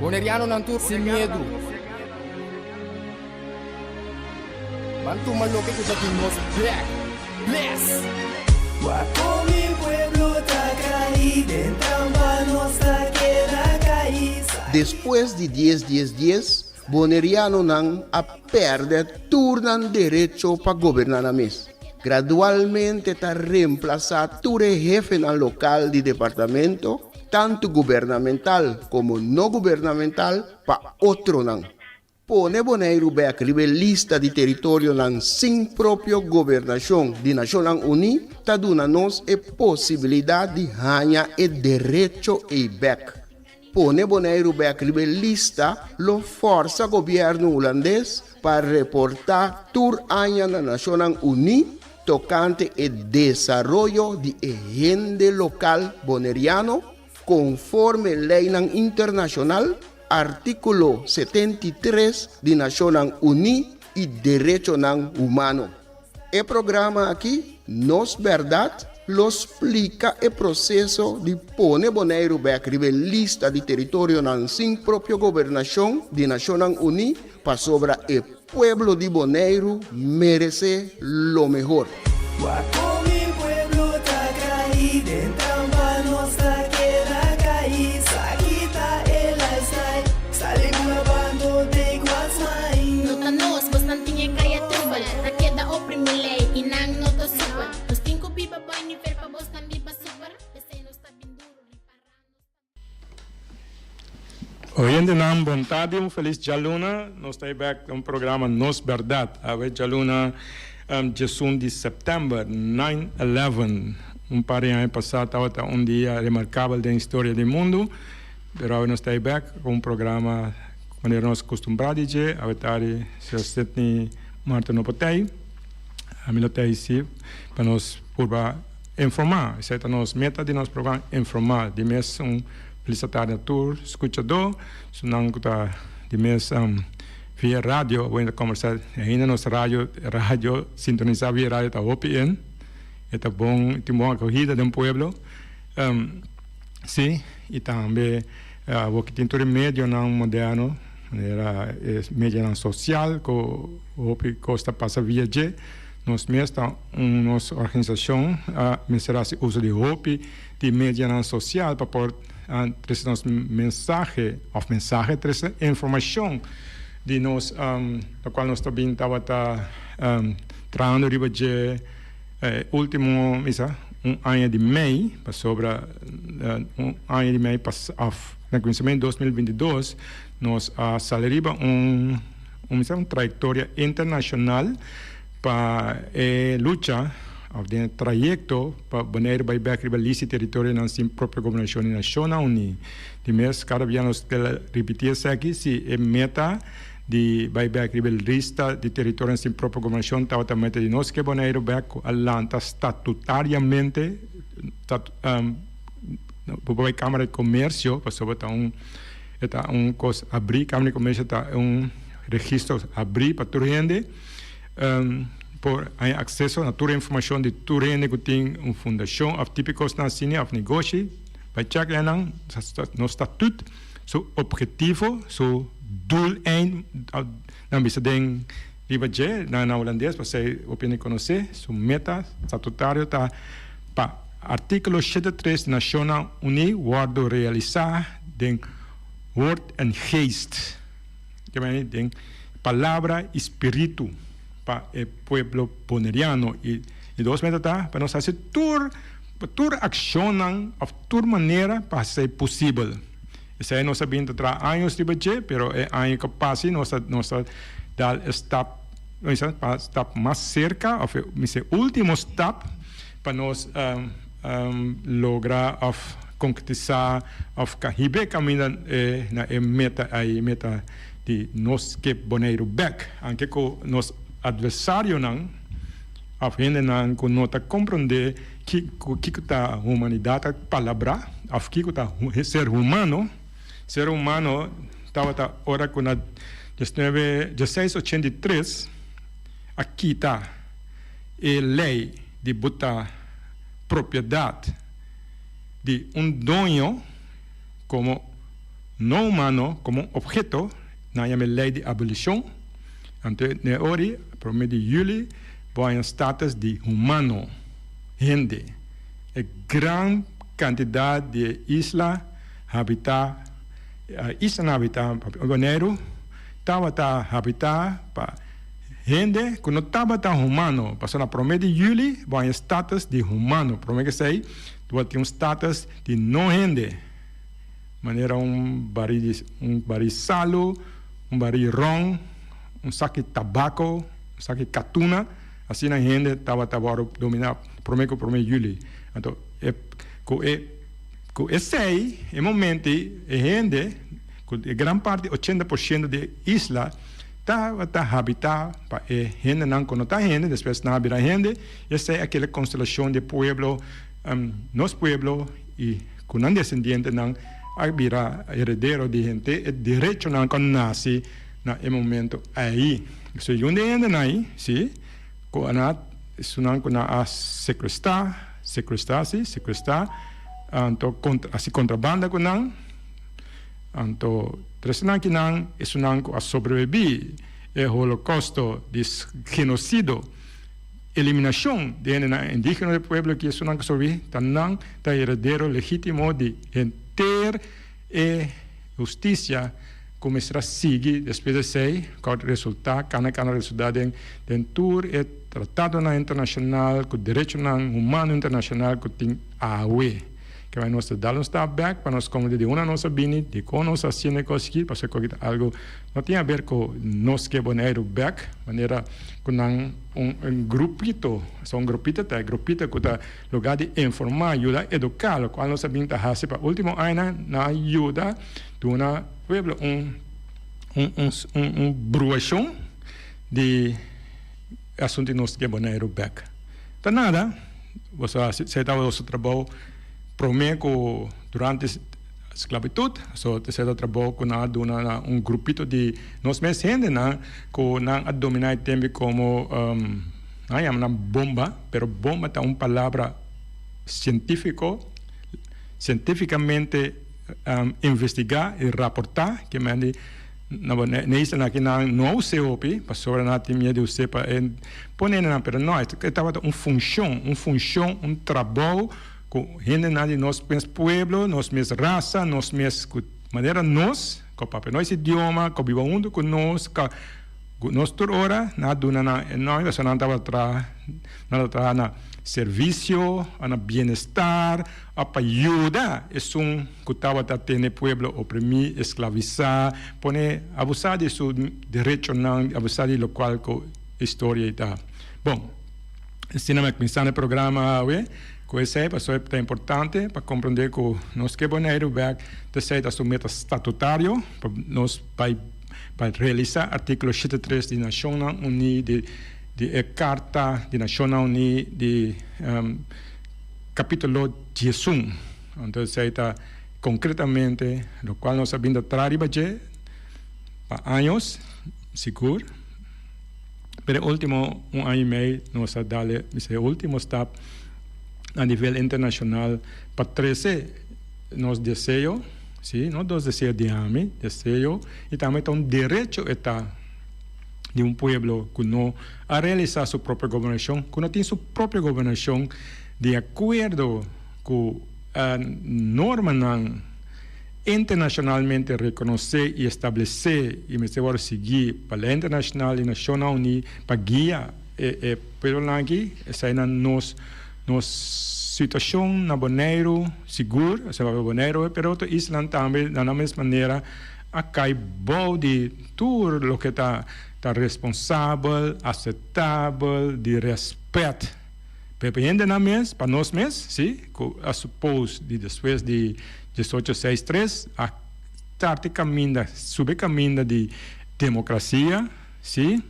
Bonerianonan tur sin miedu. Ban tuma loke ku ta di nos bek. Bless! Wak kon mi pueblo ta kai den trampa nos ta keda kai. Despues di dies dies dies, Bonerianonan a pèrdè tur nan derecho pa goberná nan mes. Gradualmente ta remplasá tur e hefenan lokal di departamento, tantu gubernamental komo no gubernamental, pa otronan. Pone Boneiru bèk riba e lista di teritorionan sin propio gobernashon di Nashonnan Uní ta duna nos e posibilidat di haña e derecho ei bèk. Pone Boneiru bèk riba e lista lo fòrsa gobièrnu hulandes pa reportá tur aña na Nashonnan Uní tokante e desaroyo di e hende lokal boneriano konforme leinan internashonal, artíkulo 73 di Nashonnan Uní i derechonan humano. E programa aki, Nos Bèrdat, lo splika e proseso di pone Boneiru bèk riba e lista di teritorionan sin propio gobernashon di Nashonnan Uní pasobra e pueblo di Boneiru meresé lo mehor. Wak kon mi pueblo ta kai den trampa nos ta keda kai sa kita e lifestyle sali bula bando take what's mine. No ta nos, bosnan tin e kaya trubel. Ta keda oprimi lei i nan no ta super. Nos tin ku biba bai nivel pa bosnan biba super. P'esei nos ta bin duru, ripará nos ta. Oyentenan bon tardi un felis djaluna nos ta bek den programa Nos Berdad awe djaluna 11 di september 9/11 un par di aña pasa tabata un dia remarkabel den historia di mundu pero awe nos ta bek ku un programa Manera nos acostumbrá di dje, awe tardi señor Sidney Martin no por tei. Ami lo tei si pa nos purba informá. Esei ta nos meta di nos programa, informá. Di mes un felis tardi na tur skuchadó, esunnan ku ta di mes via radio awor ta kombersá. Ainda nos radio radio sintonisá via radio ta hopi en. E ta bon, tin bon akohida den pueblo. Si, i tambe. Awor ki tin tur e medionan moderno, manera e medianan sosial ku hopi kos ta pasa via dje, nos mes ta un nos organisashon a mester hasi uso di hopi di medianan sosial pa por trese nos mensahe òf mensahe trese informashon di nos lokual nos ta bin tabata trahando riba dje. E ultimo misa un aña di mei pasobra un aña di mei pas of na kuminsamentu 2022 nos a sali riba un un misa un trayektoria internashonal pa e lucha of den e trayekto pa Boneiru bai bek riba lista di teritorionan sin propio gobernashon di Nashonnan Uní. Di mes kada bia nos ta ripiti esaki si e meta di bai bek riba e lista di teritorionan sin propio gobernashon tabata meta di nos ke Boneiru bek ku a lanta statutariamente bo por bai Kamara di Komersio pasobra ta un e ta un kos abrí Kamara di Komersio ta un registro abrí pa tur hende por haña akseso na tur informashon di tur hende ku tin un fundashon òf tipo kosnan asina òf negoshi bai chèk einan nos statut. Su obhetivo, su doeleind, nan bisa den riba dje na hulandes pasei bo pende konosé, su meta statutario ta pa artíkulo 73 di Nashonnan Uní wòrdu realisá den woord en geest, den palabra i spiritu pa e pueblo boneriano. I di dos meta ta pa nos hasi tur tur akshonnan òf tur manera pa hasi esei posibel. Esei nos a bin ta traha años riba dje, pero e aña ku a pasa nos a nos a dal e stap, pa stap mas serka òf e mester último stap pa nos logra òf konkretisá òf hiba e kaminda na e meta ei, meta di nos ke Boneiru bèk. Anke ku nos atversarionan òf hendenan ku no ta komprondé Kiko kiko ta humanidat ta palabrá òf kiko ta ser humano? Ser humano tabata ora ku na diesnuebe dieseis ochenta i tres a kita e lei di buta propiedat di un doño komo. no humano komo un opheto, nan yama e lei di abolishon. Anto n'e ori, promé di yüli, bo haña status di humano, hende. E gran kantidat di e isla habitá, islanan habitá pa Boneiru tabata habitá pa hende ku no tabata humano. Pasobra na promé di yüli bo haña status di humano. Promé ku esei bo tin un status di no hende, manera un barí di un barí salu, un barí ròn, un saki tabako, un saki katuna. Asina hende tabata wòrdu dominá promé ku promé yüli. Anto e ku e ku esei e momento ei e hende ku e gran parti 80% di e isla tabata habitá pa e hendenan ku no ta hende, despues nan a bira hende, i esei a keda konstelashon di e pueblo, nos pueblo i ku nan desendientenan a bira heredero di henter e derechonan ku a nase na e momento ei. Segun di e hendenan ei, sí, ku a na esunnan ku nan a sekuestrá, sekuestrá, sí, sekuestrá, anto kontra, hasi kontrabanda ku nan, anto tresenan ki nan, esunnan ku a sobrebibí e holokousto di genosido, eliminashon di hendenan indígeno di e pueblo aki, esunnan ku sobrebibí, ta nan ta heredero legítimo di henter e hustisia ku mester a sigui despues di esei ku a resultá kana kana resultá den den tur e tratadonan internashonal ku derechonan humano internashonal ku tin awe. Ke bai nos ta dal un stap bèk pa nos komprendé di unda nos a bini, dikon nos a hasiendo e kos aki, pasobra ku aki ta algu no tin aber ku nos ke Boneiru bèk manera ku nan un un grupito, un grupito ta e grupito ku ta lugá di informá, yuda eduká, lokual nos a bin ta hasi pa último añanan nan a yuda duna pueblo un un un un bruashon di asuntu di nos ke Boneiru bek. Ta nada, boso a hasi esei tabata boso trabou promé ku durante sklabitut, so esei ta trabou ku nan a duna na un grupito di nos mes hendenan ku nan a dominá e tempu komo nan a yama nan bomba, pero bomba ta un palabra sientífiko, sientífikamente investigá i raportá ke men di na bo na isla aki nan no a us'é hopi pasobra nan a tin miedu di us'é pa e pone nan pero no e tabata un funshon un funshon un trabou ku hendenan di nos mes pueblo nos mes rasa nos mes ku manera nos ku papia nos idioma ku biba huntu ku nos ku Ku nos tur ora nan a duna nan e nòmber pasobra nan tabata traha, nan tabata traha na servisio, na bienestar, òf pa yuda esun ku tabata tene pueblo oprimí, esklavisá, pone abusá di su derechonan, abusá di lokual ku historia ei ta. Bon, asina mi a kuminsá na e programa awe ku esei pasobra ta importante pa komprondé ku nos ke Boneiru bèk, ta esei ta su meta statutario pa nos bai. Pa realisá artíkulo 73 di Nashonnan Uní di di e Karta di Nashonnan Uní di kapítulo 11. Anto esei ta konkretamente lokual nos a bin ta traha riba dje pa años sigur, pero e último un aña i mei nos a dal e último stap na nivel internashonal pa trese nos deseo. Sí, no dos deseo di ami, deseo i tambe ta un derecho e ta di un pueblo ku no a realisá su propio gobernashon, ku no tin su propio gobernashon di akuerdo ku normanan internashonalmente rekonosé i establesé i mester wòrdu siguí pa lei internashonal di Nashonnan Uní pa guia e pueblonan aki, eseinan nos. Nos situashon na Boneiru sigur, esei papia Boneiru, pero otro islanan tambe na nan mes manera a kai bou di tur loke ta ta responsabel, aseptabel, di rèspèt pa e hendenan mes, pa nos mes, si, ku a suppose di despues di 1863 a start e kaminda, subi e kaminda di demokrasia, si.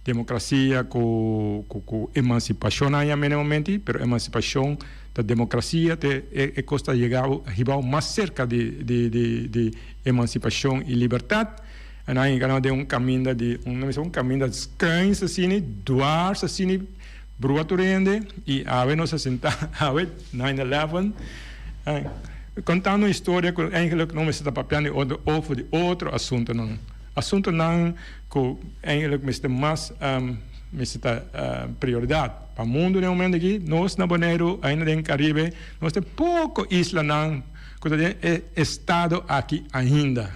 Demokrasia ku ku emansipashon a yama e momento ei, pero emansipashon ta demokrasia te e kos ta yega hibao mas serka di di di di emansipashon i libertat. En nan yega nan den un kaminda di un nan bisa un kaminda skuins asina, dwars asina, brua tur hende i awe nos a sinta awe 9/11. Kontando un historia ku eigenlijk no mester ta papiando over di otro asuntonan. Asuntonan ku eigenlijk mester mas mester ta prioridat pa mundu den e momento aki. Nos na Boneiru, ainda den Karibe, nos tin poko islanan ku ta den e estado aki ainda.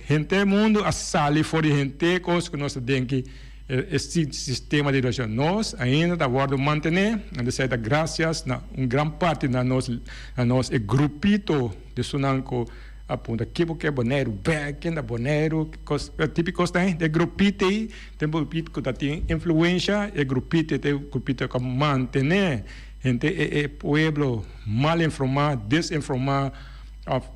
Henter mundu a sali for di henter kos ku nos ta den ki e sistema di edukashon. Nos ainda ta wòrdu mantené, anto esei ta grasias na un gran parti na nos na nos e grupito di esunnan ku a punta ke bo ke Boneiru bèk, ken ta Boneiru, kos tipo di kos ta e grupito ei ta e grupito ku ta tin influensha, e grupito ta e grupito ku a mantené henter e pueblo mal informá, desinformá òf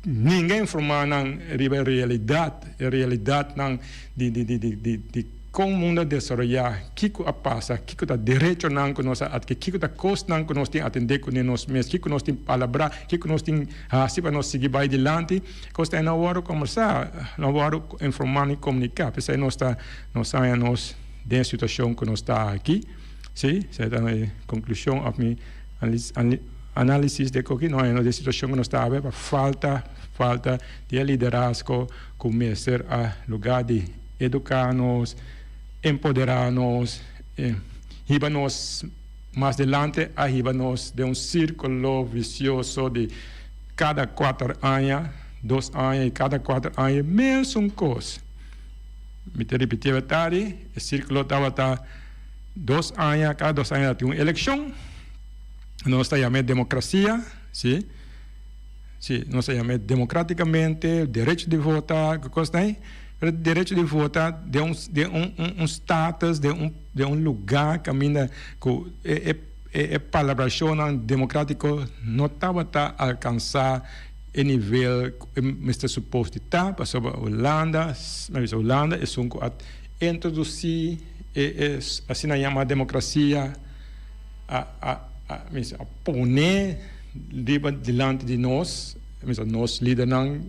Ninga informá nan riba e realidat, e realidatnan di di di di di di kon mundu a desaroyá, kiko a pasa, kiko ta derechonan ku nos a atkirí, kiko ta kosnan ku nos tin atendé kuné nos mes, kiko nos tin palabrá, kiko nos tin hasi pa nos sigui bai dilanti. Kos ta no a wòrdu kombersá, no a wòrdu informá ni komuniká. P'esei nos ta nos haña nos den e situashon ku nos ta aki. Sí, esei ta mi konklushon òf mi Análisis de koki no den situacion ku nos ta awe pa falta falta di e liderazgo ku mester a lugar di educa nos, empodera nos, hiba nos mas delante a hiba nos den un circulo vicioso di kada kuater aña, dos aña y kada kuater aña e mesun kos. Mi ta ripiti awe tardi e circulo tabata dos aña, kada dos aña ta tin un eleccion. Nos ta yam'é demokrasia, si, si, nos ta yam'é demokratikamente, derecho di vota, ku kosnan ei, pero derecho di vota den un den un un status, den un den un lugá kaminda ku e e e palabrashonnan demokratiko no tabata alkansá e nivel ku e mester supos di ta, pasobra Hulanda, mi a bisa Hulanda esun ku a introdusí e e asina yamá demokrasia. a a a mester a pone riba dilanti di nos, mester nos lidernan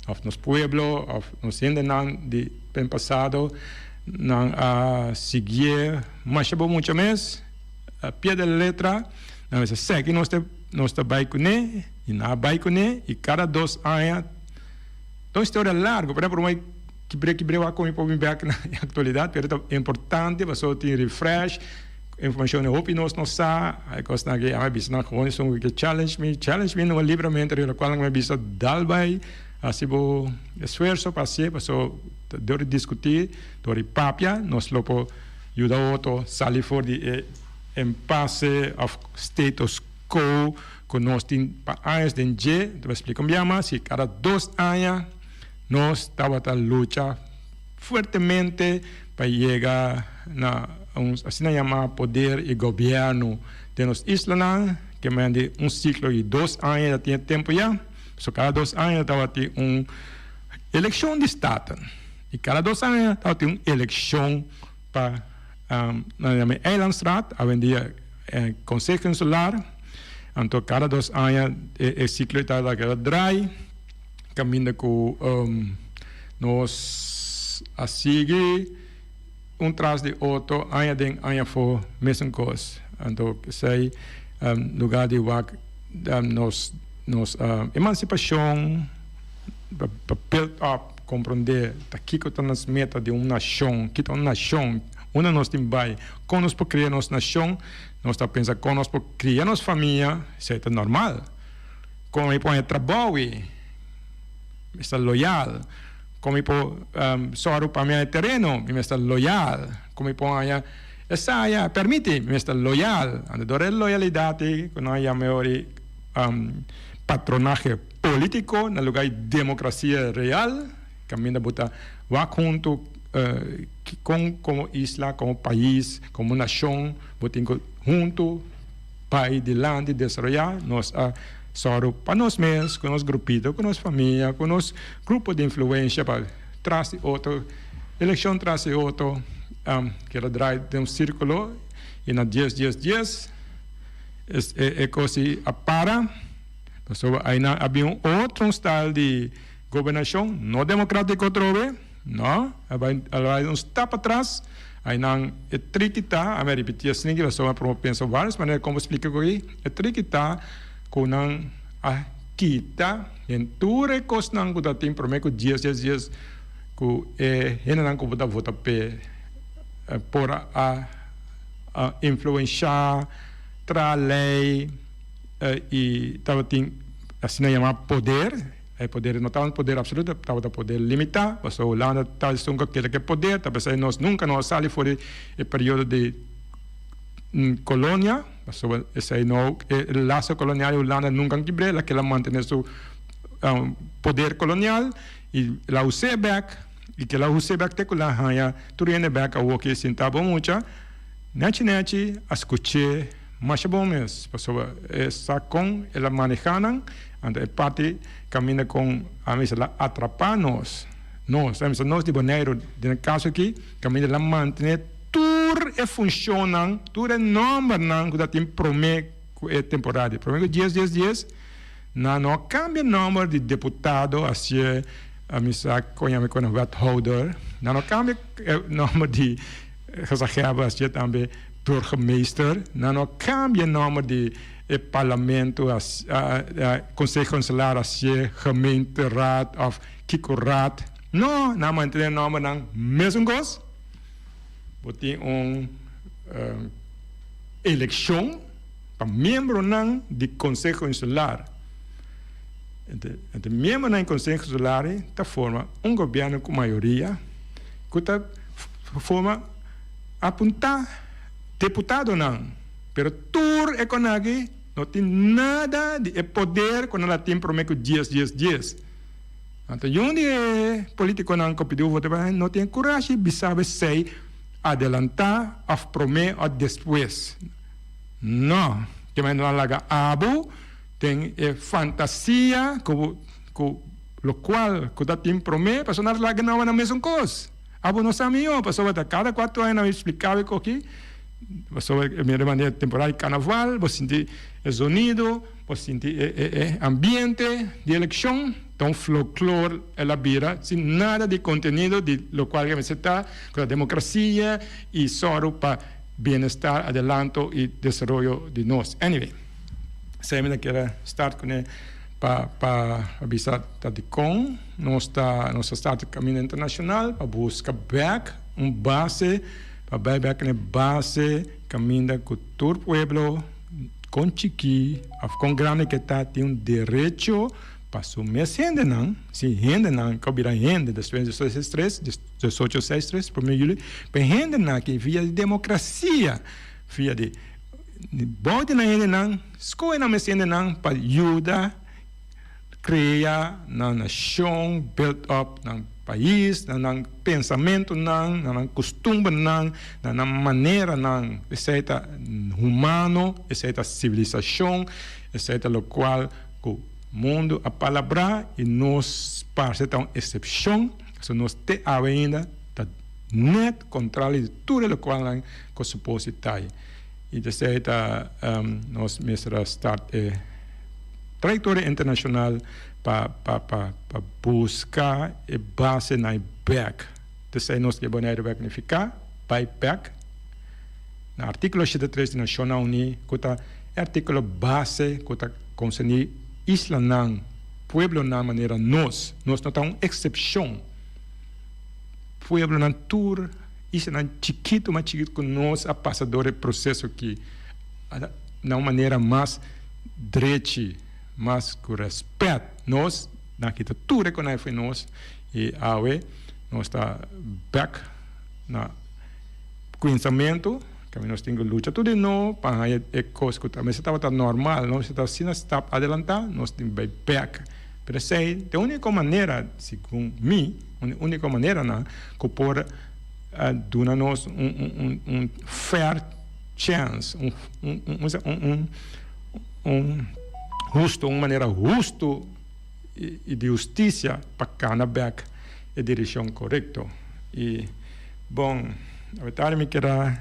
of nos pueblo of nos hendenan di den pasado nan a siguié masha bo mucha mes a pie de la letra nan mester seki nos ta nos ta bai kuné y nan a bai kuné y kada dos aña ta un historia largo pero prome kibré kibré wak komi por bin bek na e actualidad pero ta importante pasobra tin refresh. Informacion di hopi nos no sa, e cosnan aki ami a bisa nan gewoon esun cu ke challenge mi, challenge mi no libramente riba locual nan mi a bisa dal bay haci bo esfuerzo pa hacié paso dor di discuti, dor di papia nos lo por yuda otro sali for di e impasse of status quo cu nos tin pa años den dje, ta splica un bia mas si cada dos aña nos tabata lucha. Fuertemente pa yega na un asina yama poder y gobierno den nos islanan, ke men di un ciclo di dos aña ya tin e tempo ya, pasobra cada dos aña tabatin un eleccion di Staten y cada dos aña tabatin un eleccion pa nan yama e Eilandsraad, awendia Consejo Insular, anto cada dos aña e ciclo tabata keda draai. Caminda cu nos a sigui un tras di otro aña den aña afo mesun cos. Anto esey lugar di wak nos nos emancipacion pa build up comprende ta kico ta nos meta di un nacion, ki ta un nacion, unda nos tin bay, con nos por cria nos nacion, nos ta pensa con nos por cria nos famia, esey ta normal. Kon mi por haña trabou i mester loyal? Kon mi por sòru pa mi haña tereno? Mi mester loyal. Kon mi por haña esaya permiti? Mi mester loyal. Anto dor e loyalidat ei ku nan a yama e patronahe politiko na luga di demokrasia real kaminda bo ta wak huntu kon komo isla, komo pais, komo nashon bo tin ku huntu. Bai dilanti desaroyá, nos a sòru pa nos mes, ku nos grupito, ku nos famia, ku nos grupo di influensha pa tras di otro, elekshon tras di otro, keda drai den un sírkulo i na dies dies dies e kos ei a para, pasobra einan a bin un otro style di gobernashon no demokratiko atrobe. No, a bai a bai un stap atras, ainan e triki ta, a mi a ripiti esaki pasobra mi a proba pensa varios manera kon por splika ku aki, e triki ta ku nan a kita den tur e kosnan ku ta tin promé ku dies dies dies ku e hendenan ku bo ta vota p'e por a influenshá, traha lei i tabatin asina yamá poder. E poder no tabata un poder absoluto, tabata poder limitá, pasobra Hulanda ta esun ku keda ku e poder, ta p'esei nos nunka no a sali for di e periodo di kolonia, pasobra esei no, e laso kolonial di Hulanda nunka a kibr'é, el a keda mantené su poder kolonial i el a us'é bèk, i kila a us'é bèk te ku el a haña tur hende bèk awor ki sinta bo mucha, nèchi nèchi a skuch'é. Masha bon mes, pasobra e sa kon el a manehá nan, anto e parti kaminda kon a mester la atrapá nos, nos, a mester nos di Boneiru den e kaso aki, kaminda el a mantené tur e funshonnan, tur e nòmbernan ku ta tin promé ku e temporada di promé ku dies dies dies, nan no a kambia nòmber di deputado hasié a misa kon yama e wethouder, nan no a kambia e nòmber di gezaghebber hasié tambe. Burgemeester, nan no cambia nomber di e parlamento conseho insular hacié gemeenteraad of kico raad, no, nan mantene nombernan mesun cos. Bo tin un eleccion pa miembronan di conseho insular. Ente miembronan di conseho insular ta forma un gobierno cu mayoria cu ta forma. Apuntá deputadonan, pero tur e konaki no tin nada di e poder ku nan a tin promé ku dies dies dies. Anto yun di e politikonan ku pidiu voto pa nan no tin e kurashi bisa esei adelantá òf promé òf despues. No, ke manera nan a laga abo den e fantasia ku ku lokual ku ta tin promé pasobra nan a laga nan mesun kos. Abo no sa mihó, pasobra ta kada kuatro aña nan a expliká bo koki, pasobra e mira manera temporada di karnaval, bo sinti e zonido, bo sinti e ambiente di elekshon, ta un folklor el a bira sin nada di kontenido di lokual ke mester ta, ku ta demokrasia i sòru pa bienestar, adelanto i desaroyo di nos. Anyway, esei mi ta kere start kuné. Pa pa bisa ta dikon nos ta nos a start e kaminda internashonal pa buska bek un base pa bai bek na e base kaminda ku tur pueblo kon chikí òf kon grandi ke ta tin un derecho pa su mes hendenan si hendenan ku a bira hende despues di diesocho tres diesocho seis tres prome juli pa e hendenan aki via di demokrasia via di Bou di nan hendenan, skohe nan mes hendenan pa yuda krea nan nashon, build up nan pais, na nan pensamentunan, na nan kustumbernan, na nan maneranan. Esei ta humano, esei ta sivilisashon, esei ta lokual ku mundu a palabrá i nos parse ta un eksepshon, pasobra nos te awe ainda ta nèt kontrali di tur e lokualnan ku supos di ta. I desei ta nos mester a start e trayectoria internacional pa pa pa pa busca e base na e bek. Desei nos ke Bonaire bek nifica bai bek na articulo shete tres di Nacionnan Uni cu ta e articulo base cu ta concerni islanan, pueblonan manera nos. Nos no ta un excepcion. Pueblonan tur. Islanan chikitu, mas chikitu ku nos a pasa dor e proseso aki na un manera mas drechi, mas ku rèspèt. Nos nan kita tur e konai fo'i nos i awe nos ta bèk na kuminsamentu. Kaminda nos tin ku lucha tur di nou pa haña e kos ku ta mester tabata normal. Nos ta asina stap adelantá, nos tin bai bèk. Pero esei ta e úniko manera, segun mi. Un unico maneranan cu por duna nos un un fair chance, un un un husto, un manera husto y di husticia pa cana bek e direccion corecto. Y bon, awetari mi kier a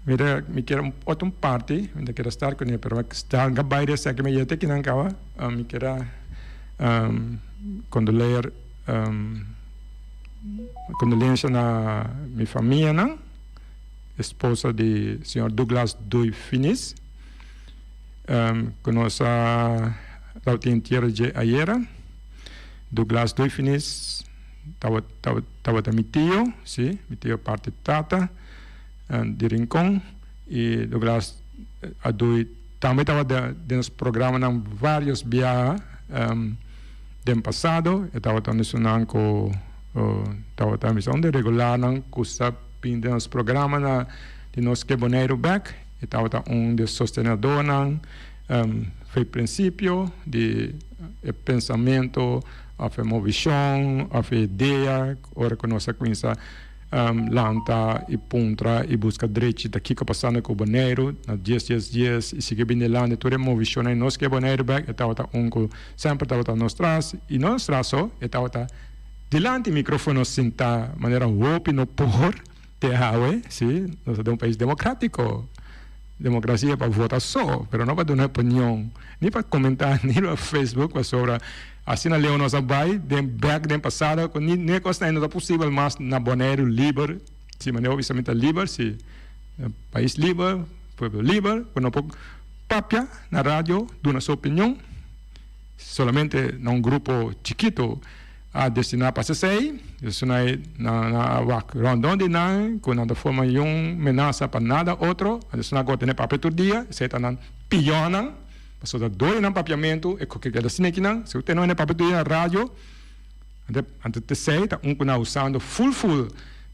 mira, mi kier un otro un parti, mi ta kier a start cune, pero mi a bay resa mi yete kinan caba, mi kier a. Condoleer condolencia na mi famianan, esposa di señor Douglas Dui Finis. Ku nos a tabatin entiero dje ayera. Douglas Doifinis tabata mi tio, si, mi tio parti tata di Rincon i Douglas a dui tambe tabata den nos programanan varios biaha den pasado. E tabata un esunnan ku tabata bisa un di regularnan ku sa bin den nos programanan di Nos Ke Boneiru Bek. E tabata un di e sostenedornan for e prinsipio di e pensamentu òf e movishon òf e idea ora ku nos a kuminsá lanta i puntra i buska drechi ta kiko pasando ku Boneiru na dies dies dies i sigui bini lanta tur e movishonnan i nos ke Boneiru bèk e tabata un ku semper tabata nos tras i no nos tras so e tabata dilanti mikrofono sintá manera hopi no por. Te awe, si, nos ta den un pais democratico. Democracia pa vota so, pero no pa duna opinion, ni pa comenta ni riba Facebook, pasobra asina leu nos a bay den bek den pasado cu ni e cosnan no ta posibel mas na Boneiru liber, si manera bo bisa mi ta liber, si, pais liber, pueblo liber, cu no por papia na radio, duna su opinion, solamente na un grupo chikito. A destiná pa esei, esunai nan a wak rondon di nan ku nan ta forma niun menasa pa nada otro, esuna ku a tene papia tur dia, esei ta nan pionnan, pasobra ta dor di nan papiamentu e ku keda asina akinan, si bo tene papia tur dia na radio, anto esei ta un ku nan a usando ful ful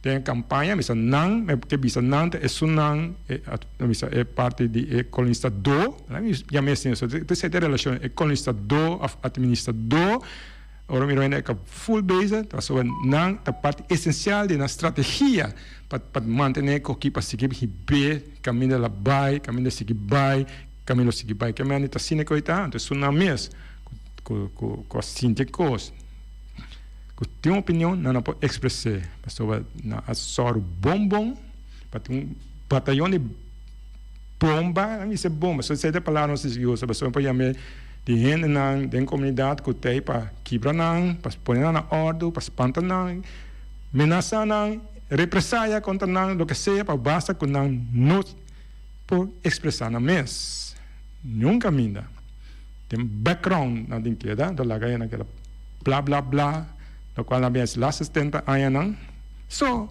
den e kampaña, mi sa nan, mi ke bisa nan ta esunnan, mi bisa e parti di e kolonistadó, mi yama asina, esei ta e relashon, e kolonistadó òf atministradó. Ora mi ruina e ka full bezig, pasobra nan ta parti esensial di nan strategia pa pa mantené koki pa sigui hib'é kaminda el a bai, kaminda el sigui bai, kaminda lo sigui bai. Ke mende ta asina ku ei ta, anto esun nan mes ku ku ku a sinti e kos, ku tin un opinion nan no por ekspres'é, pasobra nan a sòru bon bon pa tin un batayon di Bomba, nan bisa bomba, so esei ta e palabra nos ta usa, pasobra por yam'é di hendenan den komunidat ku t'ei pa kibra nan, pa pone nan na òrdu, pa spanta nan, menasá nan, represaya kontra nan, loke sea, pa basta ku nan no por ekspresá nan mes. Niun kaminda. Den background nan tin keda, ta laga nan keda bla bla bla, lokual nan a bin hasi las setenta añanan. So,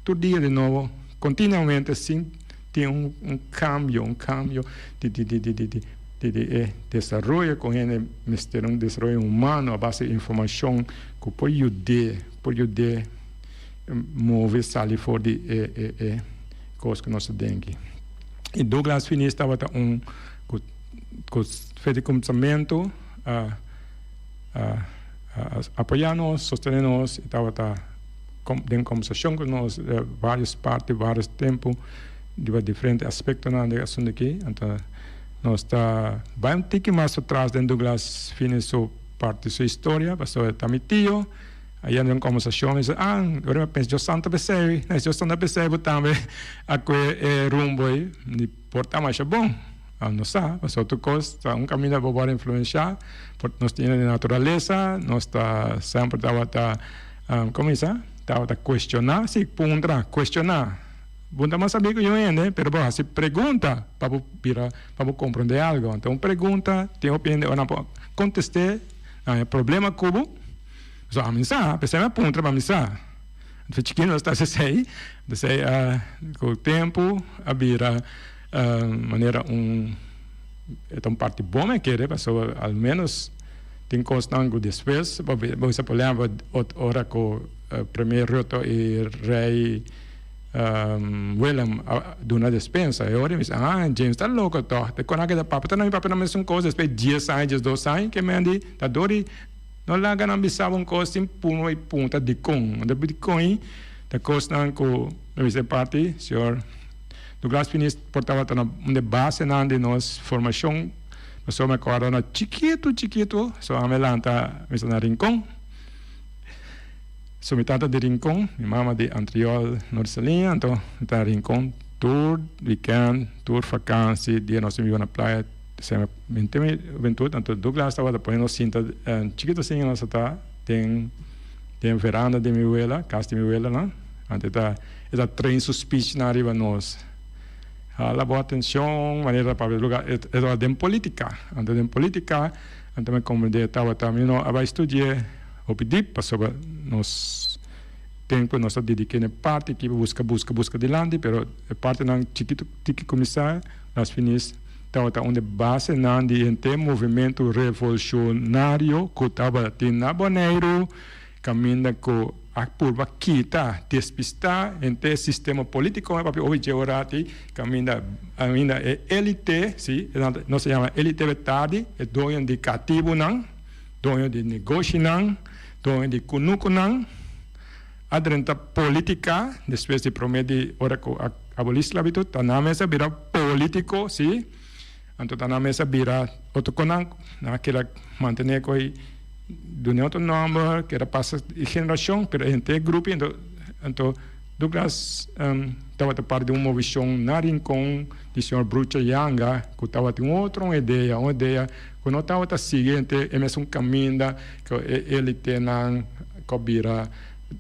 tur dia di nobo, kontinuamente sin. Tin un cambio, un cambio di di di di di di di di e desaroyo cu hende mester, un desaroyo humano a base di informacion cu por yud'é, por yud'é move sali for di e e e cos cu nos ta den aki. Y Douglas Finies tabata un cu cu fe di cuminsamento a a a apoya nos, sostene nos y tabata. Den kombersashon ku nos varios parti, varios tempu riba diferente aspektonan di e asuntu aki. Anto nos ta bai un tiki mas atras den Douglas Fini su parti su historia, pasobra e ta mi tio. Ayer den kombersashon mi bisa, ah, ora mi a pensa Dios santu p'esei, Dios santu p'esei bo tambe a kue e rumbo ei. Mi por ta masha bon, no sa, pasobra tur kos ta un kaminda bo por influenshá, nos tin di naturalesa, nos ta semper tabata. Como bisa? Tabata cuestiona, si, puntra, cuestiona. Bo no ta mas sabí cu yo hende, pero bo haci pregunta pa bo bira, pa bo comprende algo. Anto un pregunta tin hopi hende ora nan por contest'é, nan haña problema cu bo. So ami sa, p'esei mi a puntra pa mi sa. Anto chikito nos ta haci esei, p'esei cu tempo a bira manera un, e ta un parti bon mi a kere, pasobra al menos. Tin kosnan ku despues bo bisa por lembra ora ku Premier Rutte i Rei Willem a duna despensa e ora mi bisa ah James ta loko tòg te kon a keda papia ta na mi papia na mesun kos despues dies aña diesdos aña ke men di ta dor di no laga nan bisa bo un kos sin punu i punta dikon dikon i ta kosnan ku mi bisa e parti señor Douglas Finies por tabata na un di e basenan di nos formashon. Pasobra mi kòrda na chikitu chikitu, so ami a lanta mi sta na Rincon. So mi tata di Rincon, mi mama di Antriol North-Saliña, anto mi ta na Rincon tur weekend, tur vakansi, dia nos tin biba na playa, esei mi tin mi hubentud, anto Douglas tabata pone nos sinta chikitu asin nos ta den den veranda di mi wela, kas di mi welanan, anto e ta e ta train su speechnan riba nos. Hala bo atencion manera papia luga e tabata den politica anto den politica anto mi comprende e tabata mi no a bay studia hopi dip pasobra nos tempo nos a dedica na e parti aki pa busca busca busca dilanti pero e partinan chikito tiki cuminsa las finis tabata un di basenan di henter movimento revolucionario cu tabata tin na Boneiru caminda cu a purba kita, despistá henter e sistema polítiko, e papia hopi dje ora aki, kaminda ainda e élite, si, nos ta yama élite betardi, e doño di katibunan, doño di negoshinan, doño di kunukunan, a drenta polítika despues di promé di ora ku a abolí sklabitut, ta nan mes a bira polítiko, si, anto ta nan mes a bira otro konan, nan a keda mantené ku e. Duna otro nomber keda pasa e generacion pero henter e grupo anto anto Douglas tabata parti di un movicion na Rincon di señor Brucha Yanga cu tabatin un otro un idea un idea cu no tabata sigui henter e mesun caminda cu e elitenan cu a bira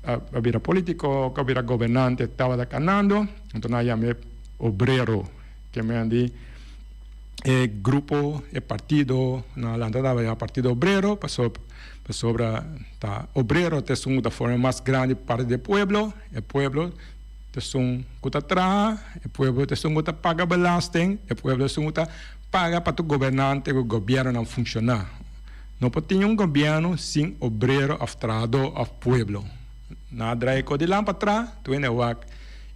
a bira politico cu a bira gobernante tabata canando anto nan a yam'e obrero kimen di E grupo, e partido na Hulanda tabata yama Partido Obrero pasobra ta obrero ta esun ku ta forma e mas grandi parti di e pueblo. E pueblo ta esun ku ta traha, e pueblo ta esun ku ta paga belasting, e pueblo ta esun ku ta paga pa tur gobernante ku gobièrnunan funshoná. No por tin un gobièrnu sin obrero òf trahadó òf pueblo. Nan a draai e kos di lan pa tra, tur hende a wak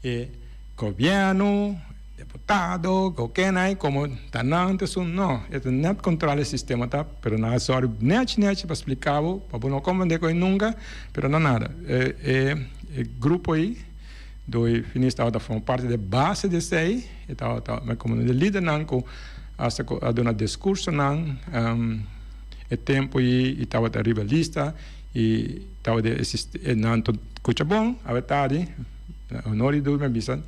e gobièrnu. Deputado, gokenai como ta nan ta esun no, e ta net contrario e sistema ta, pero nan a sori nechi nechi pa splica bo, pa bo no comprende cu e nunca, pero no nada, e e e grupo ei doi finis tabata forma parti di e base di esei, e tabata como un di e lidernan cu hasta cu a duna discursonan e tempo ei y tabata riba lista y tabata e nan ta scucha bon, awe tardi, honor y dulme a bisa.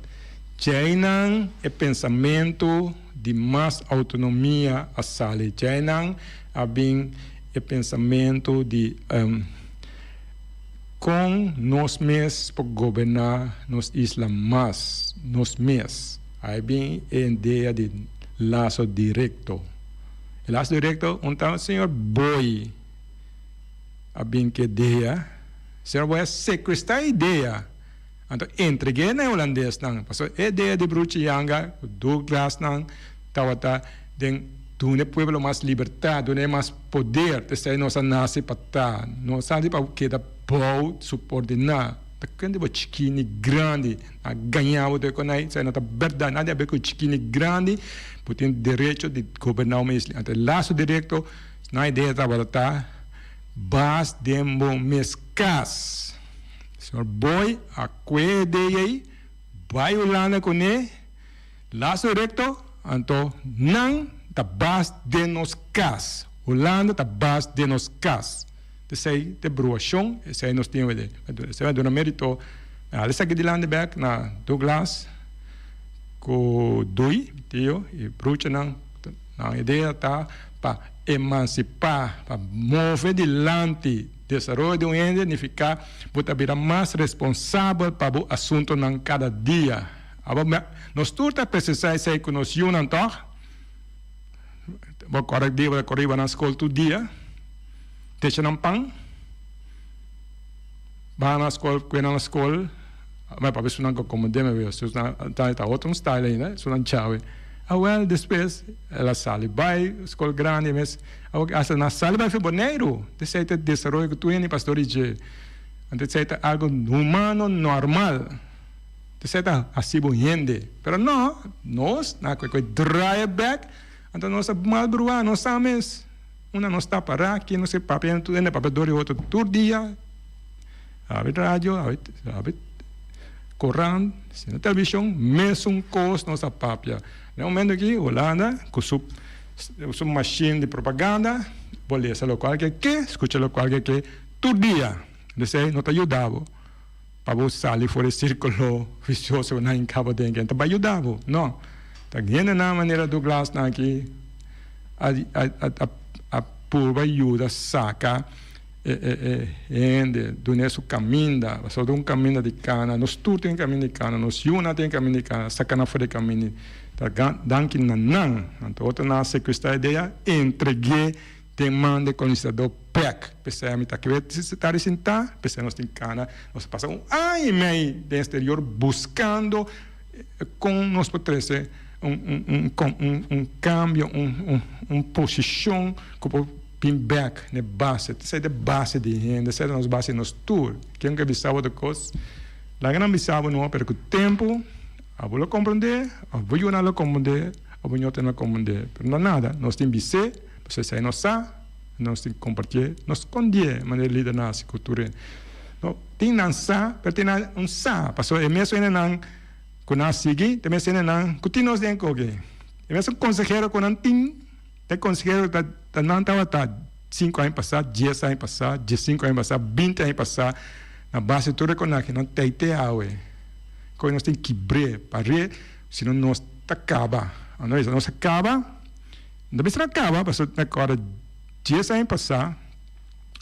Djeinan e pensamentu di mas autonomia a sali. Djeinan a bin e pensamentu di kon nos mes por goberná nos isla mas nos mes. Ai bin e idea di laso direkto. E laso direkto un ta señor Boy a bin ku e idea. Señor Boy a sekuestrá e idea. Anto entreg'é na e hulandesnan, pasobra e idea di Bruchi Yanga ku Douglasnan tabata den duna e pueblo mas libertat, duna e mas poder, t'esei nos a nase pa ta, nos a nase pa keda bou supordiná. Ta kende bo chikí ni grandi a gañá bo tur e konai, esei no ta bèrdat, nada di haber ku chikí ni grandi, bo tin derecho di goberná bo mes. Anto e laso direkto nan idea tabata ta bas den bo mes kas. Señor Boy a kue e dei ei bai Hulanda kuné laso direkto, anto nan ta bas den nos kas. Hulanda ta bas den nos kas. Esei ta e bruashon, esei nos tin wede. Esei a duna merito. Mi hala esaki dilanti bek na Douglas ku Dui, mi tio, i bruchanan. Nan idea ta pa emansipá, pa move dilanti. Desaroyo di un hende nifiká bo ta bira mas responsabel pa bo asuntonan kada dia. Abo nos tur ta presensiá esei ku nos yunan tòg? Bo kòrda dia bo ta kore riba nan skol tur dia, techa nan pan, baha nan skol, kue nan na skol. Ma papia su nan ko komo deme wea su nan ta ta otro un style ainda su nan chawe. Awel despues el a sali bai skol grandi mes awor hasta nan sali bai for Boneiru esei ta desaroyo ku tur hende pastor di dje anto esei ta algo humano normal esei ta hasi bo hende pero no nos nan a koe draai bek anto nos a mal bruha nos sa mes unda nos ta para ki nos ke papia tur hende papia dor di otro tur dia. Abi radio, abi korant, sino televishon, mesun kos nos a papia. Na e momento aki Hulanda ku su su mashin di propaganda bo lesa lokual ke ke, skucha lokual ke ke tur dia. Esei no ta yuda bo pa bo sali for e sirkulo visioso ku nan hinka bo den ke. Ta bai yuda bo, no. Ta hendenan manera Douglasnan aki a a a purba yuda saka. E hende dun'é su kaminda, pasobra un kaminda di kana, nos tur tin kaminda di kana, nos yunan tin kaminda di kana, saka nan for di kaminda. Ta danki na nan. Anto otro nan a secuestra idea, entreg'é den man di e colonizador bek. P'esei mi ta kere ta resintá, p'esei nos tin kana. Nos a pasa un aña i mei den exterior buscando con nos por trece un un cambio, un posicion cu por bin bek na e base. Esei ta e base di hende, esei ta nos base nos tur. Ken cu a bisa bo otro cos, laga nan bisa bo no, pero cu tempo abo lo comprende, of bo yunan lo comprende, of bo ñotonan lo comprende. Pero no nada, nos tin bis'é, pasobra esei nos sa, nos tin compartié, nos scondié manera lidernan haci cu tur hende. No, tin nan sa, pero tin nan un sa, pasobra e mesun hendenan cu nan a sigui, ta e mesun hendenan cu tin nos den koki. E mesun consehero cu nan tin, ta e consehero ta ta nan tabata cinco aña pasá, dies aña pasá, diescinco aña pasá, binti aña pasá, na base di tur reconaje nan ta te awe. Koe nos tin kibr'é, par'é, sino nos ta caba. Nos bisa nos a caba, no ta bisa nan caba, pasobra mi a corda dies aña pasá,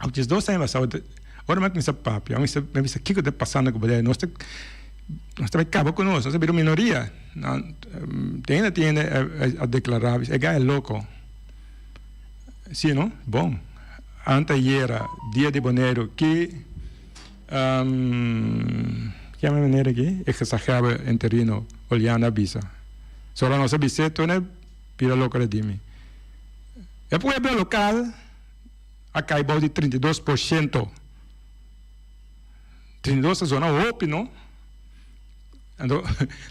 of diesdos aña pasá, ora mi a cuminsa papia, mi a bisa kico ta pasando cu Bonaire, nos ta nos ta bay caba cu nos, nos ta bira un minoria. Tin hende tin hende a declara, e guy e loco. Si no? Bon. Antayera, dia di Boneiru, ki ki yama e meneer aki? E gezaghebber interino, Oleana a bisa. So ora nos a bis'é, tur e bira loko di mi. E pueblo lokal a kai bou di 32%. 32 ta zona hopi, no? Anto,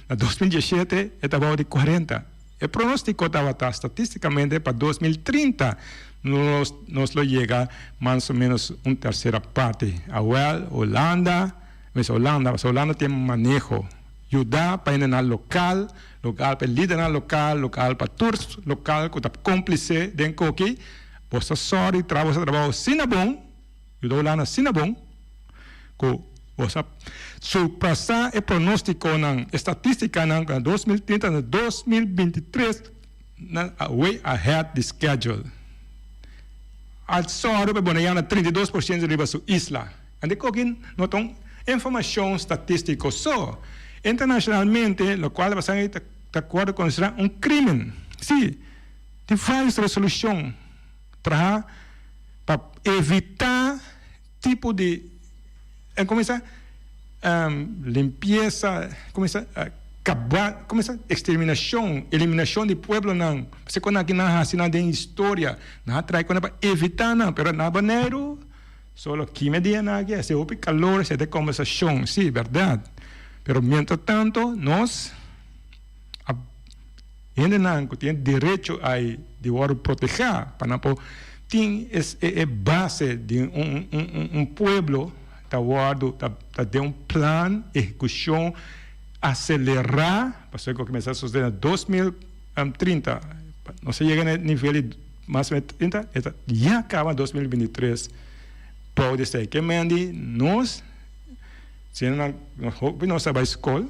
na 2017 e ta bou di 40. E pronóstiko tabata statisticamente pa 2030 nos nos lo yega mas o menos un tercera parti. Awel Holanda, mester Holanda, pasobra Holanda tin maneho yuda pa hendenan lokal, lokal pa e lidernan lokal, lokal pa tur lokal ku ta kómplise den koki. Bo sa sòri traha boso trabou asina bon. Yuda Hulanda asina bon ku bo sa surpasá e pronóstikonan, e statistikanan ku na 2030 na 2023 nan a way ahead di schedule. A sòru pa e Boneiano 32% riba su isla. Anto koki no ta un informashon statístiko so. Internashonalmente lokual ta pasando ta ta wòrdu konsiderá un krímen. Sí, tin vários resolushon traha pa evitá tipo di kuminsá limpiesa, kuminsá kaba, kuminsá eksterminashon, eliminashon di pueblonan. Pasobra ku nan a hasi nan den historia, nan a trae ku nan pa evitá nan, pero na Boneiru solo kime dia nan aki hasi hopi kalor, hasi e kombersashon, si bèrdat, pero mientrastanto nos a. Hendenan ku tin e derecho ai di wòrdu protehá pa nan por tin e base di un pueblo ta wòrdu ta den un plan ehekushon aselerá pasobra ku mester a sosodé na 2030 nos a yega na e nivel di mas o menos 30 e ta ya kaba na 2023 bou di esei ke men di nos siendo nan hopi nos a bai skol.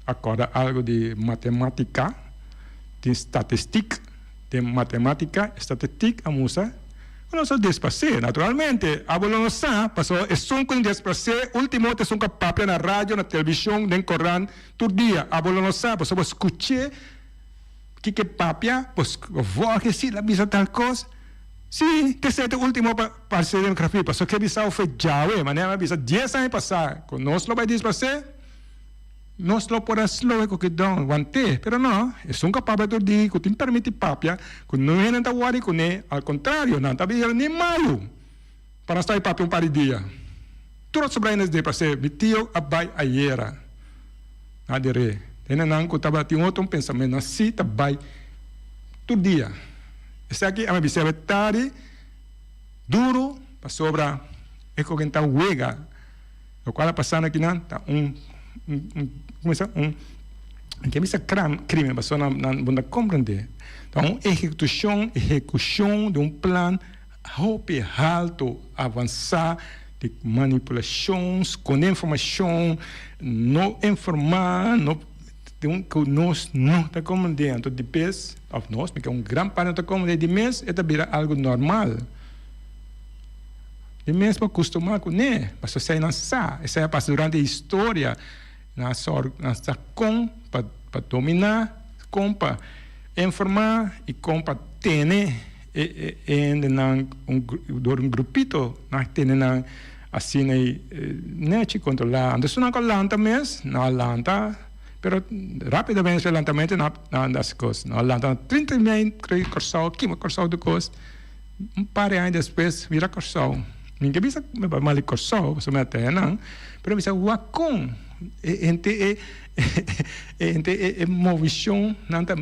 A kòrda algu di matematika, tin statistik den matematika, statistik a mustra ku nos a despas'é. Naturalmente, abo lo no sa, pasobra esun ku tin despas'é último ta esun ku a papia na radio, na televishon, den korant tur dia. Abo lo no sa, pasobra bo skuch'é kiko e papia, bo vòlg e si el a bisa tal kos. Sí, k'esei ta e último pa parse demografia, pasobra ke bisa ofe djawe, manera mi a bisa dies aña pasá ku nos lo bai despas'é. Nos lo por a sloe ku ki don want'é, pero no, esun ku a papia tur di ku tin permiti papia, ku no hende ta wòri kuné, al kontrario, nan ta bira ni malu pa nan stoi papia un par di dia. Tur a sobra hende pa se mi tio a bai ayera na der'é. Hendenan ku tabatin otro un pensamentu, nan si ta bai tur dia. Esaki a mi bisa tari duru pasobra e koken ta wega. Lokual a pasa na kinan ta un un como bisa un ke bisa crimen pasobra nan nan bo no ta comprende ta un ehecucion ehecucion di un plan hopi halto avansa di manipulacion sconde informacion no informa no di un cu nos no ta comprende anto di bes of nos mi ke un gran parti no ta comprende di mes e ta bira algo normal. Di mes bo kustumá kuné, pasobra esei nan sa, esei a pasa durante historia, nan a sòru, nan sa kon pa pa dominá, Kon pa informá i kon pa tene e hendenan dor un grupito nan tene nan asina i nechi kontrolá. Anto esun nan ku a lanta mes nan a lanta pero rápidamente su lantamentu nan a anda hasi kos. Nan a lanta na 30 mei Kòrsou kima Kòrsou tur kos. Un par di aña despues mira Kòrsou. Mi ke bisa mi bai mal di Kòrsou pasobra mi a tene nan pero mi bisa wak kon e hente e e hente e movishon nan ta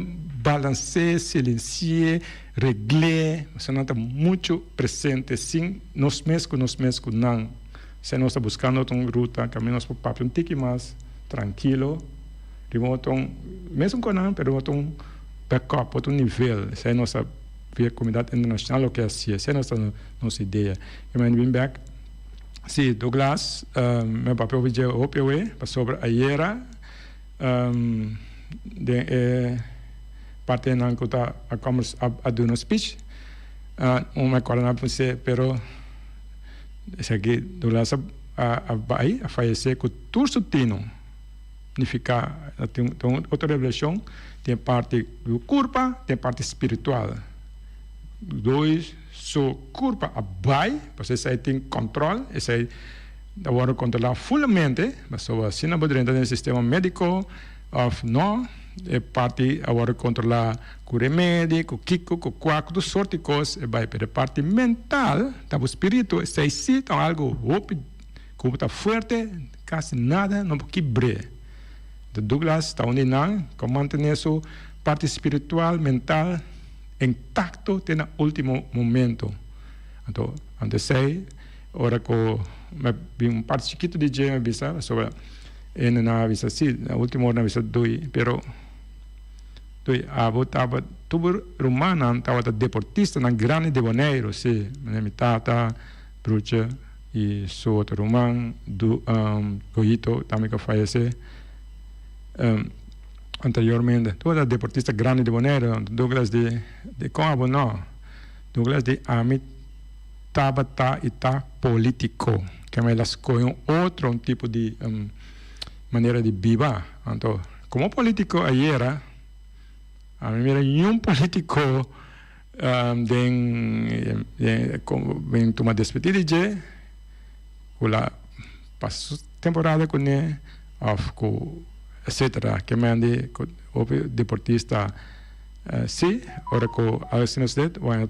balans'é, silensi'é, regl'é pasobra nan ta muchu presente sin nos mes ku nos mes ku nan. Esei nos ta buskando otro un ruta kaminda nos por papia un tiki mas trankilo riba otro un mesun ku nan pero otro un backup otro nivel. Esei nos ta. Via comunidad internacional loke a haci. Esey nos ta nos idea. Y mi bin bek. Si, Douglas, mi a papia hopi dje hopi awe, pasobra ayera den e partinan cu ta a comers a duna speech, un mi a corda nan pens'e, pero esaki Douglas a bay, a fayece cu tur su tino. Nifica tin un otro revelacion, tin e parti di curpa, tin e parti spiritual. Dois su curpa a bay, pasobra esey tin control, esey ta wordo controla fulamente, pasobra asina bo drenta den e sistema medico of no, e parti a wordo controla cu remedi, cu kico, cu cua, cu tur soort di cos e bay, pero e parti mental, ta bo spirito, esey si ta algo hopi cu bo ta fuerte. Kasi nada no por kibr'é. De Douglas ta un di nan ku a mantené su parti spiritual, mental intakto te na último momento. Anto, anto esei, ora ku mi a bin un parti chikitu di dje mi a bisa pasobra hende nan a bisa si, na último ora nan a bisa dui, pero dui abo tabata tur rumannan tabata deportistanan grandi di Boneiru, si, manera mi tata, Bruche. I su otro ruman, Goyito, tambe ku a fayesé anteriormente. Tur ta deportista grandi di Boneiru. Douglas di, Dikon abo no? Douglas di, Ami tabata i ta polítiko. Kema el a skohe un otro un tipo di manera di biba. Anto, komo polítiko ayera, ami mira niun polítiko. Den den tuma despedí di dje ku la pasa su temporada kuné òf ku etcetera. Ke men di ku hopi deportista si ora ku asina sucede wak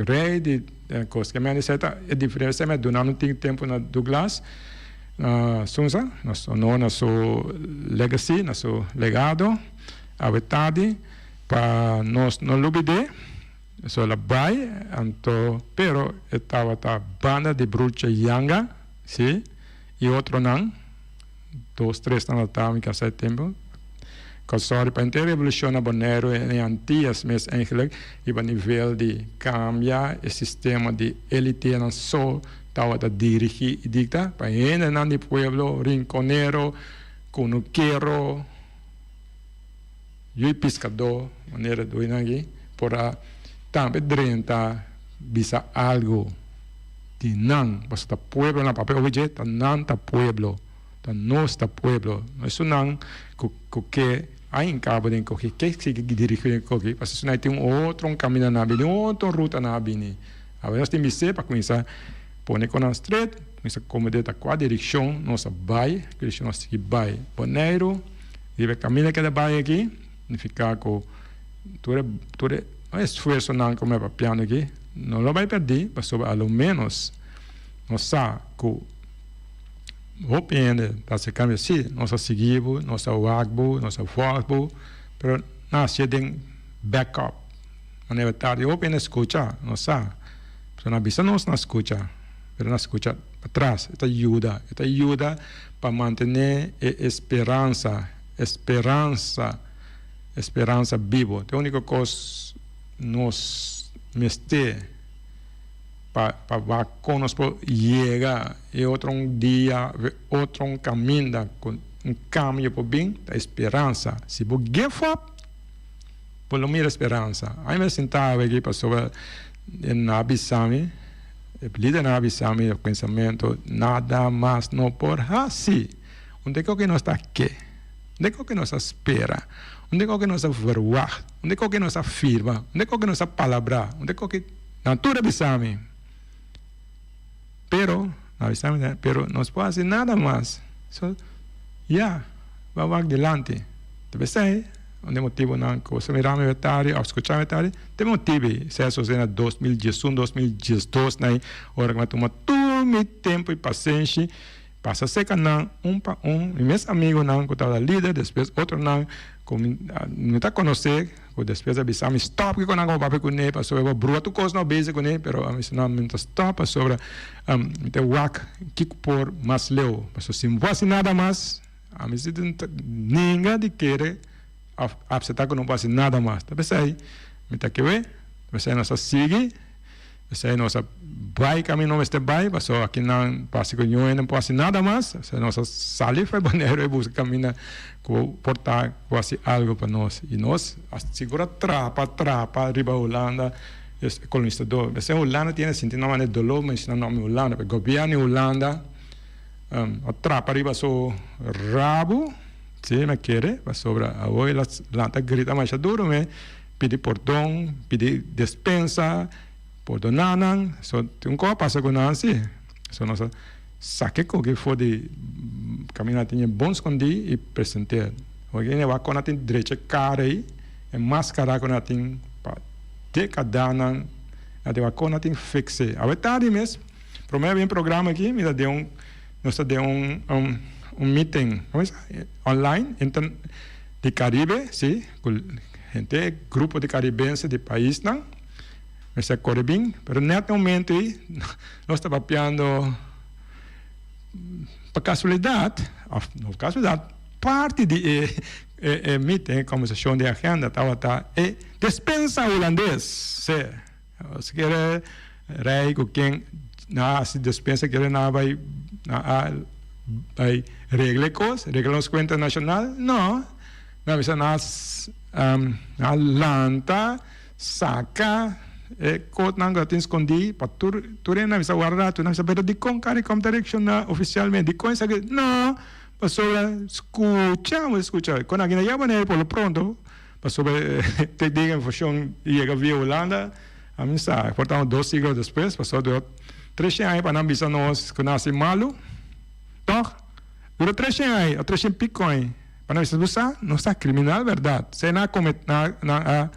rei di kos. Ke men di esei ta e diferensia mi a duna no tin tempu na Douglas na Sunsa na su honor na su legacy na su legado awe tardi. Pa nos no lubid'é, so el a bai, anto, pero e tabata banda di Bruche Yanga, sí, i otronan, dos, tres nan a ta, mi ka sa e tempu. Ka sòri pa henter revolushon na Boneiru en e Antias mes eigenlijk riba nivel di kambia e sistema di elitenan so tabata dirigí i dikta pa hendenan di pueblo, rinkonero, kunukero. Yu piskadó manera duinan aki por a tambe drenta bisa algu di nan, pasobra ta pueblo nan papia obi dje, ta nan ta pueblo, ta nos ta pueblo, no esunnan ku ku ke a hinka bo den koki, ke sigui dirigi den koki, pasobra esunnan tin un otro un kaminda nan a bini, un otro ruta nan a bini. Awe nos tin bis'é pa kuminsá pone ku nan stret, kuminsá komprendé ta kua direkshon nos a bai, kua direkshon nos sigui bai. Boneiru. Riba e kaminda ku e ta bai aki, nifiká ku tur e tur e esfuersonan ku mi a papiando aki no lo bai pèrdí, pasobra a lo ménos nos sa ku hopi hende ta hasi kambio. Sí, nos a sigui bo, nos a wak bo, nos a vòlg bo, pero nan a hasié den backup. Manera tardi hopi hende skucha, nos sa, pasobra nan a bisa nos nan skucha, pero nan skucha patras. E ta yuda, e ta yuda. Pa mantené e esperansa, esperansa, esperansa bibo. Ta e úniko kos nos mester pa pa wak kon nos por yega e otro un dia of e otro un kaminda ku un kambio por bin, ta esperansa. Si bo give up, bo lo mira esperansa. Ami me sinta awe aki pasobra e na bisa mi. E lidernan a bisa mi e pensamentu, Nada mas no por hasi. Un te koki nos ta ke. Unda e koke nos a spera? Unda e koke nos a verwagt? Unda e koke nos a firma? Unda e koke nos a palabrá? Unda e koke nan tur a bisa mi? Pero, nan a bisa mi, pero nos por hasi nada mas. So, ya, bo a wak dilanti. Ta p'esei, un di e motibunan ku boso mira mi wetari òf skucha mi wetari, ta e motibu ei. Esei a sosodé na 2011, 2012 na ei, ora ku mi a tuma tur mi tempu i pasenshi pasa serka nan un pa un, mi mes amigunan ku tabata lider, despues otronan ku mi no ta konosé, ku despues a bisa mi stòp kiko nan ku bo papia kuné pasobra bo brua tur kos no bezig kuné, pero a bisa no mi no ta stòp pasobra mi ta wak kiko por mas leu, pasobra si mi por hasi nada mas ami si ta nenga di kere òf apseptá ku no por hasi nada mas, ta p'esei mi ta kere, ta p'esei nos ta sigui. Esei nos a bai camino mester bai, pasobra aki nan parse cu ñoe no por haci nada mas, esei nos a sali for Boneiru y busca caminda cu por ta cu haci algo pa nos. Y nos a sigur a trapa trapa riba Hulanda e colonizador. Esei Hulanda tiene sinti nan manera dolor menciona nomber Hulanda, pero gobierno di Hulanda a trapa riba su rabo, si mi a kere, pasobra awor el a lanta grita masha duro me. Pidi pordon, pidi despensa, pordoná nan. So tin un kos a pasa ku nan si. So nos a saka e koki for di kaminda tin e bon skondí i present'é. Oke hende wak kon nan tin drecha e kara ei, e maskara ku nan tin pa dekadanan, nan tin wak kon nan tin fiks'é. Awe tardi mes, promé a bin programa aki, mi ta den un, nos ta den un un meeting, komo sa? Online, di Karibe, si, ku henter e grupo di karibense di paisnan mester kore bin, pero nèt e momento ei nos ta papiando pa kasualidat òf no kasualidat parti di e e meeting e kombersashon di agenda tabata e despensa hulandes, si, si kere rei ku ken nan a hasi despensa kere nan a bai nan a bai regla e kos regla nos kuenta nashonal no. Nan bisa nan a lanta saka e kotnan ku a tin skondí pa tur tur hende. Nan bisa warda tur. Nan bisa pero dikon Caricom ta reakshoná ofisialmente? Dikon esaki? No, pasobra skucha bo skucha kon aki na ya Boneiru por lo pronto pasobra te diga informashon yega via Hulanda a mi sa por ta un dos siglo despues pasobra dura treshen aña pa nan bisa nos ku nan hasi malu tòg dura treshen aña o treshen piko aña. Pa nan bisa, Bo sa, nos ta kriminal bèrdat. Esei nan a komet, nan a,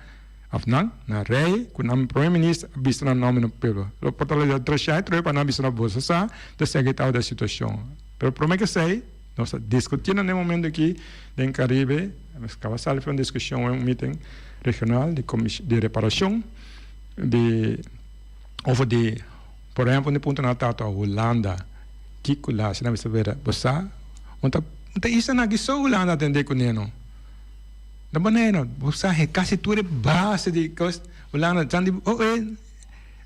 òf nan, nan rei ku nan prome minister a bisa nan nòmber na pueblo. Lo por ta lo trashá e troe pa nan bisa no, boso sa, ta esei tabata e situashon. Pero prome ku esei, nos ta diskutiendo na e momento aki den Karibe, nos kaba sali for un diskushon, un meeting regional di komish, di reparashon di over di, por ehèmpel, un di puntonan tabata Hulanda, kiko la hasi? Nan bisa, Bera, bo sa, un ta. N ta isa na ki so Hulanda atendé ku neno. Na Boneiru, bo sa he kasi tur e base di kos Hulanda tan di oh eh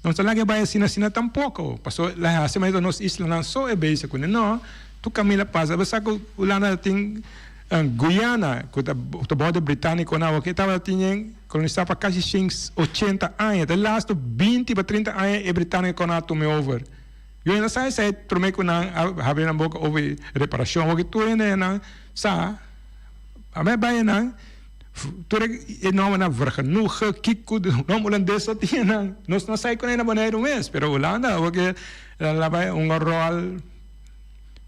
no ta laga e bai asina asina tampoko paso la hasi manera nos islanan so e bezig kuné no tur kaminda pasa bo sa ku Hulanda tin Guyana ku ta bou di Britanikonan awor ke tabata tin kolonisa pa kasi shen ochenta aña ta e lastu binti pa trinta aña e Britanikonan a tuma e over. Yo no sa esei prome ku nan a habri nan boka over reparashon hopi tur hende nan sa a mi a bai nan tur e nombernan vergenoegen kiko nomber hulandes so tin nan nos no sa ku nan na Boneiru mes pero Hulanda awor ke nan a bai un ròl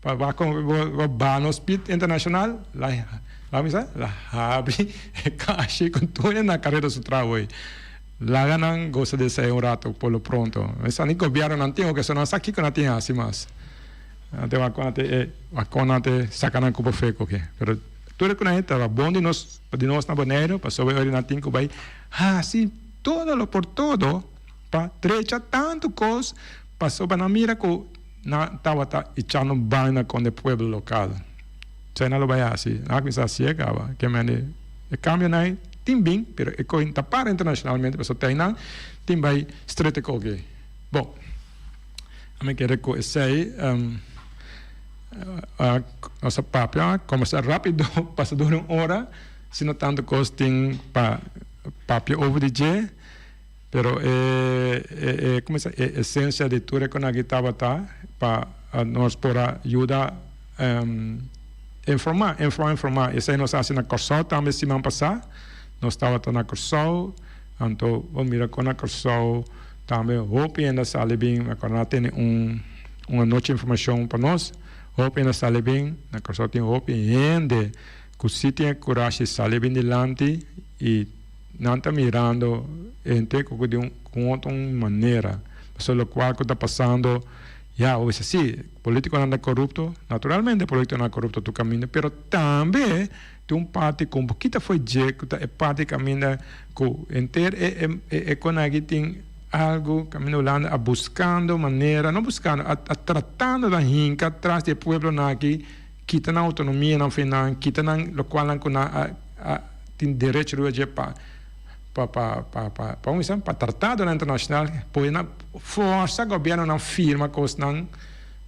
pa wak kon bo baha nos pit internashonal la la mi sa la habri e kashi ku tur hende na kareda su trabou ei. Laga nan gosa di esei un rato por lo pronto. Mester ni gobierno nan tin oke so nan sa kiko nan tin hasi mas. Nan tin wak kon e wak kon nan te saka nan kupo feko oke. Pero tur e ku nan tabata bon di nos di nos na Boneiru pasobra e ora nan tin ku bai hasi todo lo por todo pa drecha tantu kos pasobra nan mira ku nan tabata echando baina kon e pueblo lokal. Esei nan lo bai hasi. Nan a kuminsá hasié kaba. Ke mende e kambionan ei tin bin, pero e koin ta para internashonalmente pasobra te einan tin bai strete koki. Bon, ami kere ku esei nos a papia, kombersá rápido, pasa dor un ora, si no tantu kos tin pa papia over di dje, pero e e e e esensia di tur e kon aki tabata pa nos por a yuda. Informá, informá, informá. Esei nos a hasi na Kòrsou tambe siman pasá. Nos tabata na Kòrsou, anto bo mira kon na Kòrsou tambe hopi hende a sali bin. Mi akorda nan a tene un un anochi informashon pa nos. Hopi hende a sali bin. Na Kòrsou tin hopi hende ku si tin e kurashi sali bin dilanti i nan ta mirando henter ku di un otro manera. Pasobra lokual ku ta pasando ya bo bisa si. Politiconan ta corupto? Naturalmente politiconan corupto tur caminda, pero tambe tin un parti cu un poquito afo'i dje cu ta e parti caminda cu henter e e e con aki tin algo caminda Hulanda a buscando manera, no buscando, a a tratando ta hinca tras di e pueblonan aki, kita nan autonomianan fo'i nan, kita nan locual nan cu nan a a tin derecho riba dje pa pa pa pa pa pa un bisa pa tratadonan internacional pone nan forsa gobiernonan firma cosnan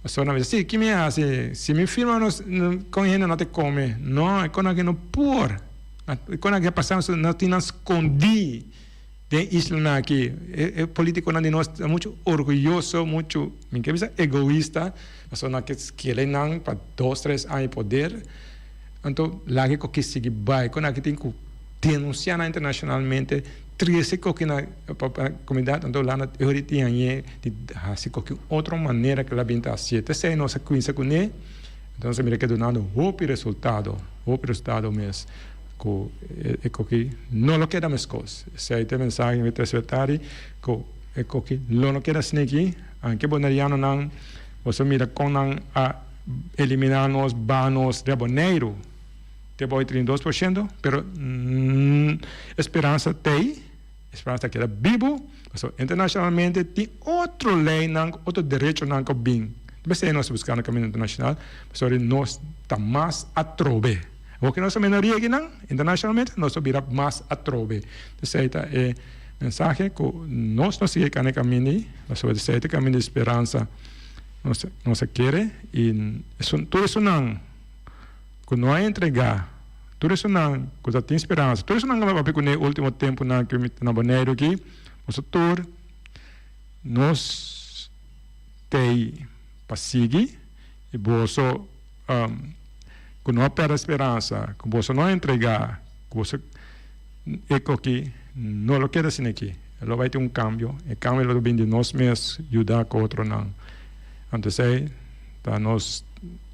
pasobra nan bisa si ki mi haci si mi firma nos con hende no ta come no e con aki no por e con aki a pasa nos tin nan scondi den islanan aki e e politiconan di nos ta mucho orguyoso mucho mi ke bisa egoista pasobra nan ke kere nan pa dos tres aña poder anto laga e koki sigui bay con aki tin cu Denunsiá nan internashonalmente, trese koki na pa komunidat anto Hulanda e hori tin hañ'é di hasi koki un otro manera ku el a bin ta hasié. Ta esei nos a kuminsá kuné, anto nos a mira ke dunando hopi resultado, hopi resultado mes ku e koki no lo keda meskos. Esei ta e mensahe ku mi ta trese tari ku e koki lo no keda asina aki, anke bonerianonan boso a mira kon nan a eliminá nos, baha nos riba Boneiru. Te bou e 32%, pero e speransa t'ei, e speransa ta keda bibu, pasobra internacionalmente tin otro leynan, otro derechonan ku bin. Ta p'esei nos ta buskando kaminda internacional, pasobra nos ta mas atrobe. Awor ku nos ta minoria akinan, internacionalmente nos ta bira mas atrobe. P'esei ta e mensahe ku nos no sigui kana e kaminda ei, pasobra esei ta e kaminda di speransa nos nos a kere i tur esunnan. Ku no a entregá tur esunnan ku ta tin speransa, tur esunnan ku mi a papia kuné último tempunan ku mi ta na Boneiru aki, boso tur nos t'ei pa sigui i boso ku no a pèrdè speransa, ku boso no a entregá, ku boso e koki no lo keda asina aki, lo bai tin un kambio, e kambio lo bin di nos mes yuda ku otronan. Anto esei ta nos.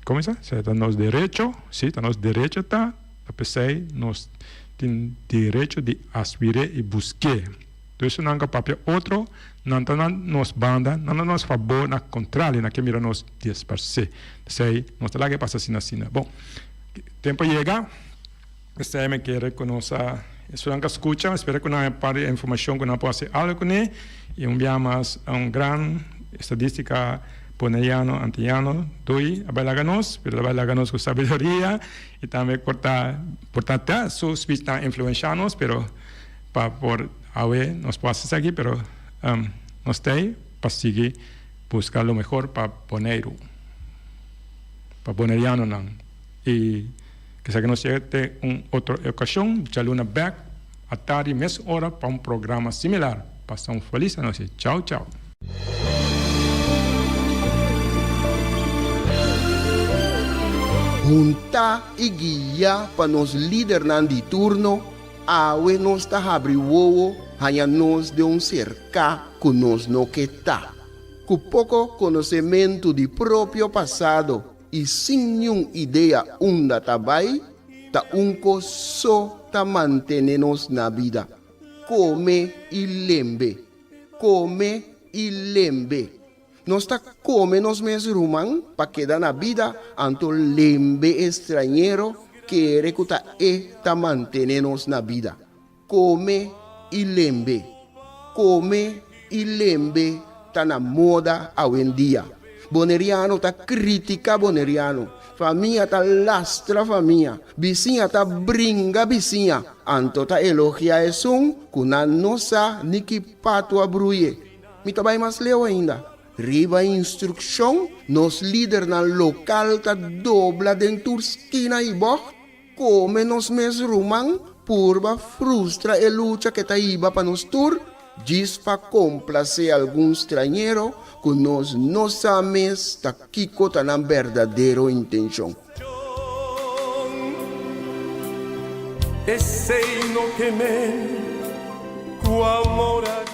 Kuminsá, esei ta nos derecho, sí, ta nos derecho ta, ta p'esei nos tin derecho di aspir'é i busk'é. Tur esunnan ku a papia otro, nan ta na nos banda, nan ta na nos fabor, na kontrario, nan ke mira nos disparsé. P'esei nos ta laga e pasa asina asina. Bon, tempu a yega, p'esei mi kere ku nos a, esunnan ku a skucha, mi spera ku nan a par di informashon ku nan por hasi algu kuné, i un bia mas un gran estadistika. Boneriano, Antillano, dui a bai laga nos, pero el a bai laga nos ku sabiduria i tambe por ta por ta ta su speechnan influensha nos, pero pa por awe nos por hasi esaki, pero nos ta ei pa sigui buska lo mehor pa Boneiru, pa bonerianonan i kisa ku nos yega te un otro okashon djaluna bek atardi mes ora pa un programa similar. Pasa un felis anochi. Chao chao. Huntá i guiá pa nos lidernan di turno, awe nos ta habri wowo haña nos den un serká ku nos no ke ta. Ku poko konosementu di propio pasado i sin niun idea unda ta bai, ta un kos so ta mantené nos na bida. Kome i lembe. Kome i lembe. Nos ta kome nos mes ruman pa keda na bida, anto lembe e strañero kere ku ta e ta mantene nos na bida. Kome i lembe. Kome i lembe ta na moda awendia. Boneriano ta critica Boneriano, famia ta lastra famia, bisiña ta bringa bisiña, anto ta elogia esun cu nan no sa ni ki patu a bruye. Mi ta bay mas leu ainda. Riba instruccion, nos lidernan local ta dobla den tur skina y bocht, Come nos mes ruman purba frustra e lucha ke ta hiba pa nos tur djis pa komplase algun strañero ku nos no sa mes ta kiko ta nan berdadero intenshon. Esei no ke men ku amor a.